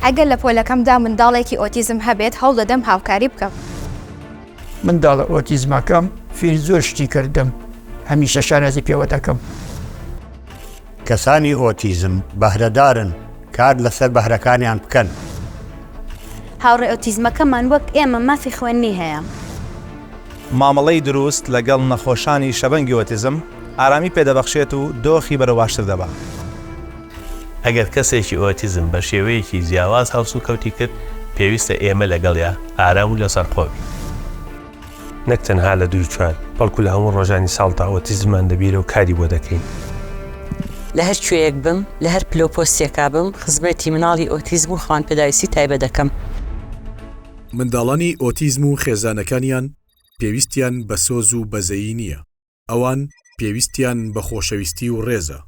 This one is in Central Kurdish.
ئەگەر لە پۆلەکەمدا منداڵێکی ئۆتیزم هەبێت هەوڵدەدەم هاوکاری بکەم. منداڵە ئۆتیزمەکەم فێری زۆر شتی کردم، هەمیشە شانازی پێوە دەکەم. کەسانی ئۆتیزم بەهرەدارن، کار لەسەر بەهرەکانیان بکەن. هاوڕێ ئۆتیزمەکەمان وەک ئێمە مافی خوێندنی هەیە. مامەڵەی دروست لەگەڵ نەخۆشانی شەبەنگی ئۆتیزم ئارامی پێدەبەخشێت و دۆخی بەرەو باشتر دەبا. ئەگەر کەسێکی ئۆتیزم بە شێوەیەکی جیاواز هەڵسوکەوتی کرد، پێویستە ئێمە لەگەڵیا ئارام و لەسەرخۆ بین. نەک تەنها لە دووی چوار، بەڵکو لە هەموو ڕۆژانی ساڵدا ئۆتیزممان لەبیرە و کاری بۆ دەکەین. لە هەر کوێیەک بم، لە هەر پلە و پۆستێکا بم، خزمەتی مناڵی ئۆتیزم و خاوەن پێداویستی تایبەت دەکەم. منداڵانی ئۆتیزم و خێزانەکانیان پێویستیان بە سۆز و بەزەیی نییە، ئەوان پێویستیان بە خۆشەویستی و ڕێزە.